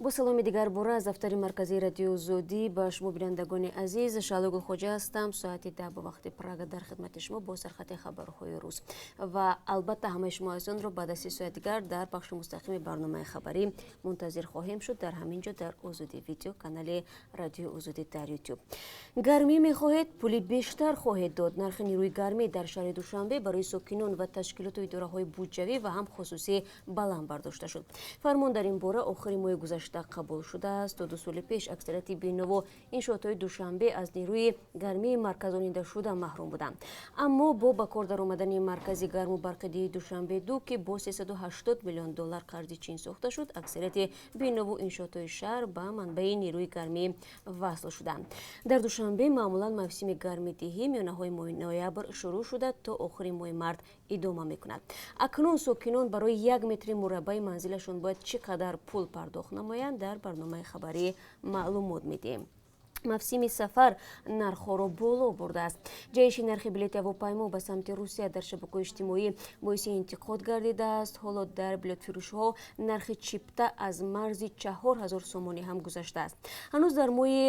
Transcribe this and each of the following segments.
Бо саломи дигар бора аз дафтари марказии Радиои Озодӣ ба шумо, бинандагони азиз. Шаҳло Гулхоҷа ҳастам. Соати 10 ба вақти Прага дар хидмати шумо бо сархати хабарҳои рӯз ва албатта ҳамаи шумо азизонро баъд аз 3 соат дигар дар пахши мустақими барномаи хабарӣ мунтазир хоҳем шуд дар ҳамин ҷо, дар Озодӣ Видео, канали Радиои Озодӣ дар Ютуб. Гармӣ мехоҳед, пули бештар хоҳед дод. Нархи нерӯи гармӣ дар шаҳри Душанбе барои сокинон ва ташкилоту идораҳои буҷавӣ ва ҳам хусусӣ баланд бардошта шуд. Фармон дар ин бора охири моҳи гузашта қабул шудааст. То 2 соли пеш аксарияти бинову иншоотҳои Душанбе аз нерӯи гармии марказонидашуда маҳрум буданд, аммо бо ба кор даромадани маркази гарму барқидиҳии Душанбе ду, ки бо 380 миллион доллар қарзи Чин сохта шуд, аксарияти бинову иншоотҳои шаҳр ба манбаи нерӯи гармӣ васл шуданд. Дар Душанбе маъмулан мавсими гармидиҳӣ миёнаҳои моҳи ноябр шурӯъ шуда, то охири моҳи март идома мекунад. Акнун сокинон барои 1 метри мураббаи манзилашон бояд чӣ қадар пул пардохт намоянд, дар барномаи хабарӣ маълумот медиҳем. Мавсими сафар нархҳоро боло бурдааст. Ҷаҳиши нархи билети ҳавопаймо ба самти Русия дар шабакаҳои иҷтимоӣ боиси интиқод гардидааст. Ҳоло дар билетфурӯшҳо нархи чипта аз марзи 4000 сомонӣ ҳам гузаштааст. Ҳанӯз дар моҳи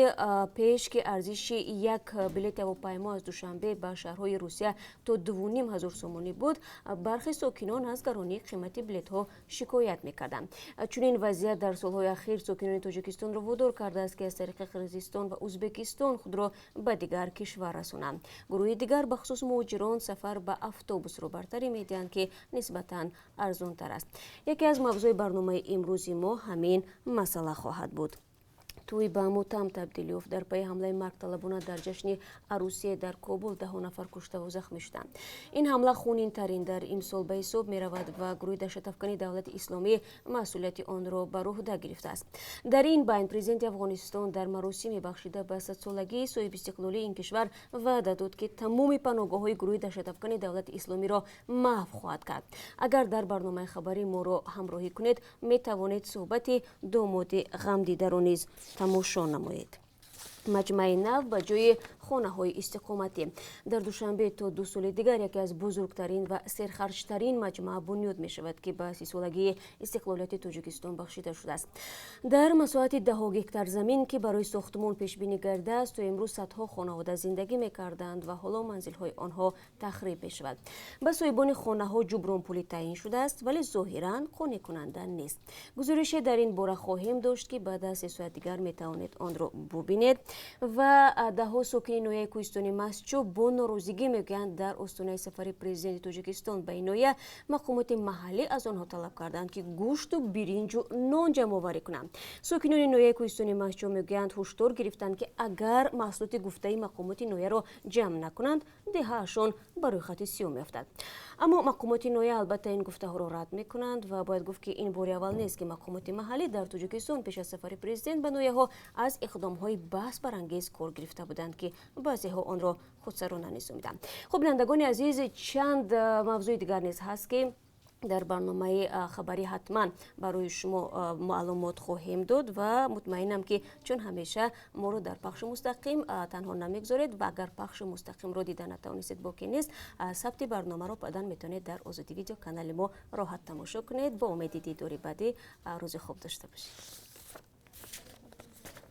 пеш, ки арзиши як билети ҳавопаймо аз Душанбе ба шаҳрҳои Русия то 2500 сомонӣ буд, бархе сокинон аз гаронии қимати билетҳо шикоят мекарданд. Чунин вазъият дар солҳои ахир сокинони Тоҷикистонро водор кардааст, ки аз тариқи Қирғизистон ва Ӯзбекистон худро ба дигар кишвар расонанд. Гурӯҳи дигар, бахусус муҳоҷирон, сафар ба автобусро бартарӣ медиҳанд, ки нисбатан арзонтар аст. Яке аз мавзӯи барномаи имрӯзи мо ҳамин масъала хоҳад буд. Тӯй ба мотам табдил ёфт. Дар пайи ҳамлаи маргталабона дар ҷашни арӯсие дар Кобул даҳо нафар куштаву захмӣ шуданд. Ин ҳамла хунинтарин дар имсол ба ҳисоб меравад ва гурӯҳи даҳшатафкани Давлати Исломӣ масъулияти онро бар уҳда гирифтааст. Дар ин байн президенти Афғонистон дар маросими бахшида ба садсолагии соҳибистиқлолии ин кишвар ваъда дод, ки тамоми паноҳгоҳҳои гурӯҳи даҳшатафкани Давлати Исломиро маҳв хоҳад кард. Агар дар барномаи хабарӣ моро ҳамроҳӣ кунед, метавонед суҳбати домоди ғамдидаро низ тамошо намоед. Маҷмааи нав ба ҷои хонаҳои истиқоматӣ. Дар Душанбе то 2 соли дигар яке аз бузургтарин ва серхарҷтарин маҷмаа бунёд мешавад, ки ба сисолагии истиқлолияти Тоҷикистон бахшида шудааст. Дар масоҳати даҳо гектар замин, ки барои сохтмон пешбинӣ гардааст, то имрӯз садҳо хонавода зиндагӣ мекарданд ва ҳоло манзилҳои онҳо тахриб мешавад. Ба соҳибони хонаҳо ҷубронпулӣ таъин шудааст, вале зоҳиран қонеъкунанда нест. Гузорише дар ин бора хоҳем дошт, ки баъд аз 3 соат дигар метавонед онро бубинед. Ва даҳҳо сокини ноҳияи кӯҳистони Мастчоҳ бо норозигӣ мегӯянд, дар остонаи сафари президенти Тоҷикистон ба ин ноҳия мақомоти маҳаллӣ аз онҳо талаб карданд, ки гӯшту биринҷу нон ҷамъоварӣ кунанд. Сокинони ноҳияи кӯҳистони Мастчоҳ мегӯянд, ҳушдор гирифтанд, ки агар маҳсулоти гуфтаи мақомоти ноҳияро ҷамъ накунанд, деҳаашон ба рӯйхати сиёҳ меафтад. Аммо мақомоти ноҳия албатта ин гуфтаҳоро рад мекунанд ва бояд гуфт, ки ин бори аввал нест, ки мақомоти маҳаллӣ дар Тоҷикистон пеш аз сафари президент ба ноҳияҳо аз иқдомҳои баҳсбарангез кор гирифта буданд, ки баъзеҳо онро худсарона низомиданд. Хуб, бинандагони азиз, чанд мавзӯи дигар низ ҳаст, ки дар барномаи хабарӣ ҳатман барои шумо маълумот хоҳем дод ва мутмаинам, ки чун ҳамеша моро дар пахши мустақим танҳо намегузоред ва агар пахши мустақимро дида натавонистед, боке нест, сабти барномаро баъдан метавонед дар Озодӣ Видео, канали мо, роҳат тамошо кунед. Бо умеди дидори баъдӣ, рӯзи хуб дошта бошед.